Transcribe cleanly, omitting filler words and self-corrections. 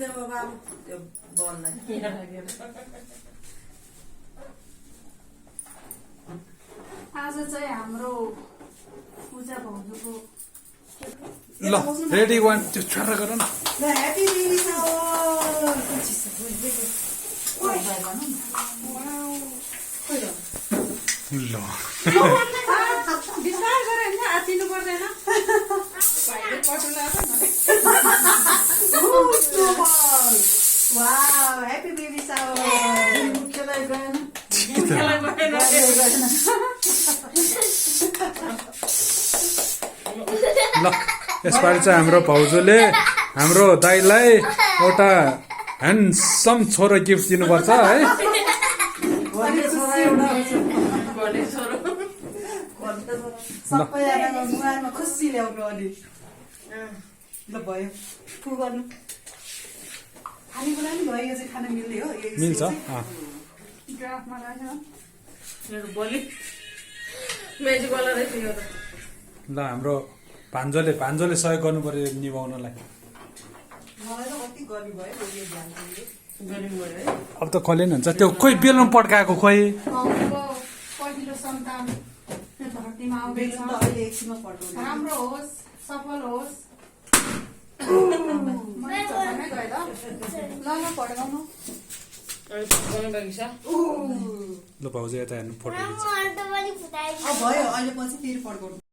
they बाबा त्यो बललाई आज चाहिँ हाम्रो पूजा भाउजूको ल रेडी 1 2 3 गर न ल ह्यापी बेबी सावर ल बिस्तार गरे नि आतिनु पर्दैन भाइले पटुला वाउ ह्यापी बेबी सावर मुख्यलाई गएन ल यसपालि चाहिँ हाम्रो भाउजूले हाम्रो दाइलाई एउटा ह्यान्डसम छोरो गिफ्ट दिनुपर्छ है सबैजनाको मुहारमा खुसी ल्याउनु अनि ल भयो फु गर्नु खानेकुरा नि भयो यो चाहिँ खान मिल्ने हो मिल्छ ड्राफ्टमा राख्छ ल हाम्रो भान्जोले सहयोग गर्नु पर्यो निभाउनलाई मलाई त कति गर्नु भयो मैले ध्यान दिएँ अब त कहिले नि हुन्छ त्यो खोइ बेलुन पड्काएको खोइ भाउजूको पहिलो सन्तान यो धरतीमा आउँदैछ बेलुन त अहिले एकछिनमा पठाउने राम्रो होस् सफल होस् मैले झटामै गएँ ल ल पड्काउनु ल भाउजू यता हेर्नु फोटो खिच्छ भयो अहिले पछि फेरि पड्काउनु